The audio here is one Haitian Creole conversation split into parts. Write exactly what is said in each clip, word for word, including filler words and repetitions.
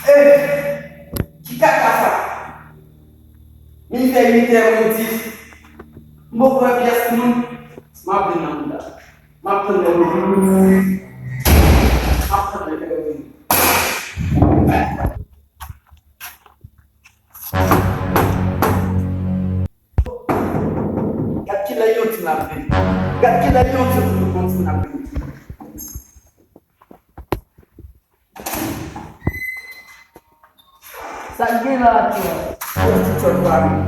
Ey! Ki kaka sa? Li fè uit è, mwen dis. M poko wè pyès moun. M ap vin nan bouda. M ap tann lè yo vini. M ap tann lè yo vini. Gad kilè yon timoun ap vini. Gad kilè yon timoun konn timoun ap vini. Sa k gen la, tchò? Yon ti tchòt pa vini.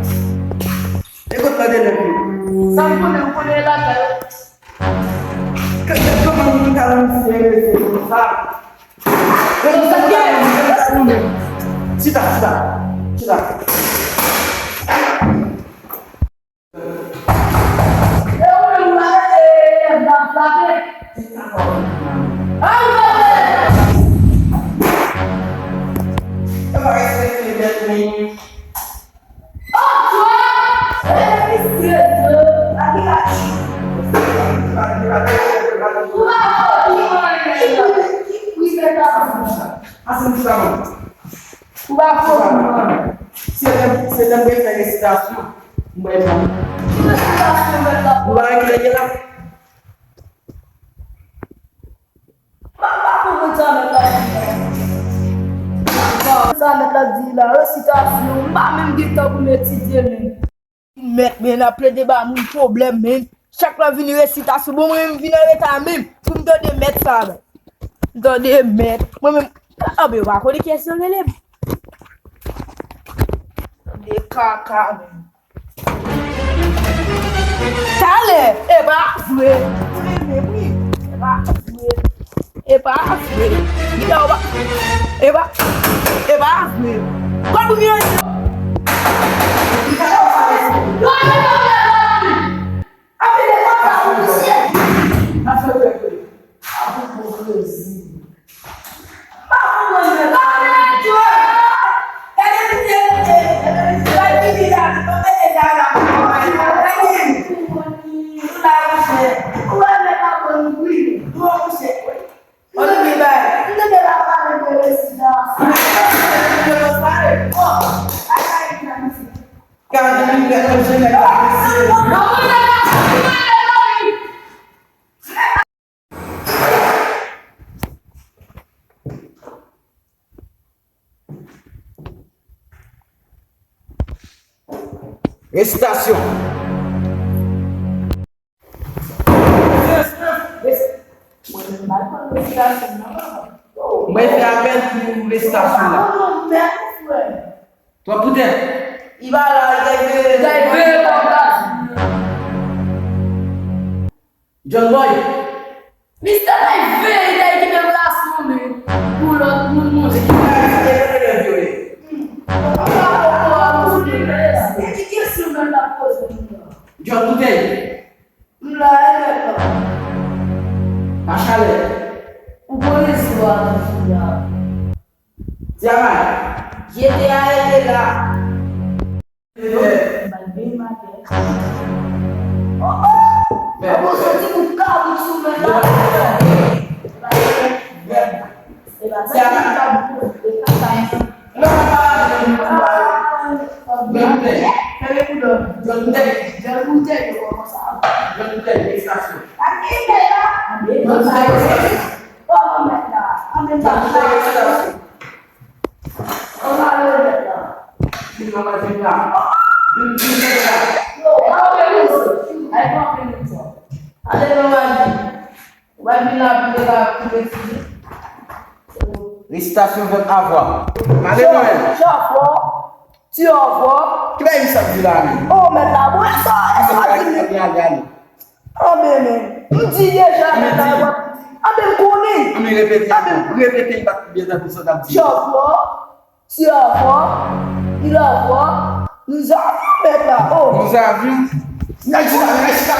E kot tande nèg yo? Sa m konnen, ou konnen e lakay yo. Kòman moun ka rann fè mesye konsa? Chita, chita, chita. Ou pa fò, man. Se lè, se lè m te fè resitasyon. M bay ban. Ki resitasyon, mèt la? Ou pa wè kilè ye la? M pa, m pa konprann sa mèt la di la. M pa konprann sa mèt la di la. Resitasyon, m pa menm gen tan pou m etidye menm. Mèt, men ap plede ba moun pwoblèm, men. Chak lè vini resitasyon, bon, mwen menm vin an reta menm. Pou m tande mèt sa, men. M tande mèt. Mwen menm, anben, yo pa konnen kiyès yo rele m. Tande kaka, men. Talè, e pa vre. Mwen menm, wi. E pa vre. E pa vre. Gade w pa. E pa. E pa vre. Kòb ou gen? Ann gen bay. M te gen la pale de rezidans. Bon, bagay ki nan mizik. Gade li, gade li, gade li. Resitasyon. Mwen menm pa konn resitasyon nan. Mwen fè apèl pou resitasyon la. Twòp poutèt. Li pa la, li kay veye. Li kay veye kòm gaz. John Boy. Mistè kay veye, li kay kite plas mwen pou lòt moun monte. Se ki bagay sa, e kote lè vye? Papa, papa, papa, papa, e ki kesyon mwen t ap poze moun nan? John Boutèy. M la, e mèt la. Machalè. Ou konnen si w a toujou la. Diamay. Jete a rete la. M bay byen maten. Oh, oh! Mwen santi kou kabrit sou mèt la. Mèt. E pa sa ki pa bon, e pa sa. Mwen pa pale avè nou, mwen pa pale. John Boutèy. Fè de koudò. John Boutèy. John Boutèy, yo kòmanse a. John Boutèy, fèlistasyon. Ann gen la. John Boutèy, fèlistasyon. Kòman mèt la? Ann gen la. John Boutèy, fèlistasyon. Ann ale mèt la. Vin nan maten la. Vin, vin nan maten la. Yo, pa fè nou sa. Ay, pa fè nou sa. Ale nan maten. Ou pa vin la pou mwen la pou etidye. Resitasyon vèb avwa. Pale mwen. Ti avwa. Ti avwa. Ki bagay misye ap di la menm? Oh, mèt la, bon, e sa, e sa di li. Ale, ale, ale. Anben, men. M di deja, mèt la, w ap di. Anben, m konnen. Anben, repete ankò. Repete, li pa t byen tande sa w t ap di. Ti avwa. Ti avwa. Il avwa. Nous avions, mèt la. Oh. Nous avions. Nèg sa, nèg sa.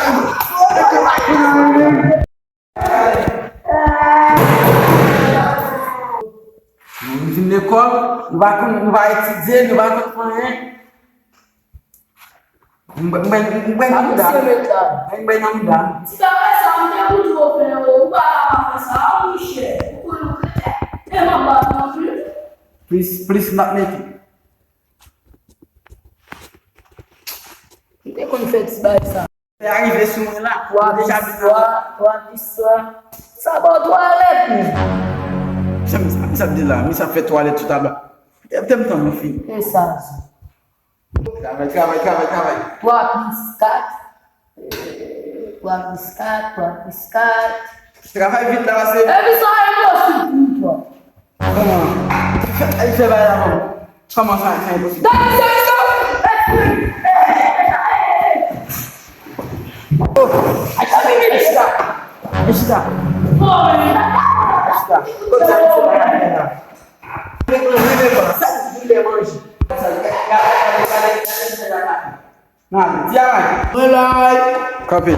Nou vin lekòl, nou pa konn, nou pa etidye, nou pa konn fè anyen. Mwen, mwen, mwen nan mouda. Mwen, mwen nan mouda. Ti bagay sa, m te pou di w fè yo, ou pa ka pa fè sa, monchè. Ou konnen ou kretyen. E m ap bat ou anpil. Plis, plis m ap mete. M te konn fè ti bagay sa. Fè a rive sou mwen la. Twa plis twa, twa plis twa. Sa ba w twalèt, men. Sa, sa, sa di la, mi sa fè twalèt sou taba. Te, te m tann mwen fini. E sa di. Travay, travay, travay, travay. Twa plis kat. Twa plis kat, twa plis kat. Travay vit la, se. Epi sa enposib pou twa. Kòman? Fè, fè bagay la, kòman? Kòman sa, sa enposib? Dam, se sa. Oh, ay, sa vin vin chita. Chita. Chita. Kot sa, sa, sa, sa. Sa, sa, sa, sa. Mwen la. Kanpe.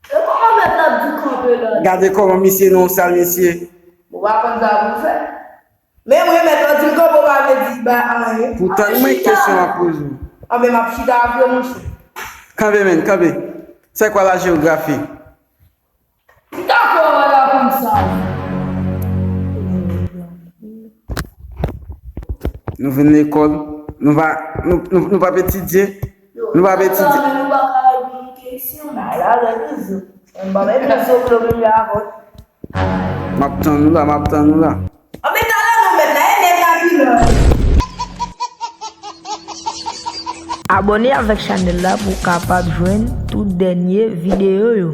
E kòman mèt la di kanpe la? Gade kòman misye nan yon sal, mesye. Ou pa konn sa pou fè. Men mwen mèt la di m kanpe, ou pa vle di ba anyen. Poutan mwen kesyon ap poze w. Anben m ap chita avè w, monchè. Kanpe, menn, kanpe. C'est quoi la géographie? Dakò, w al aprann sa. Nou vin lekòl, nou pa, nou, nou, nou p ap etidye, nou p ap etidye. Nou pa ka reponn kesyon. Ala, gade zo. M pa mèt nan zo pwoblèm la avè w. M ap tann ou la, m ap tann ou la. Anben talè nou mèt la, e nèg la pi lè. Abòne avèk chanèl la pou w kapab jwenn tout dènye videyo yo.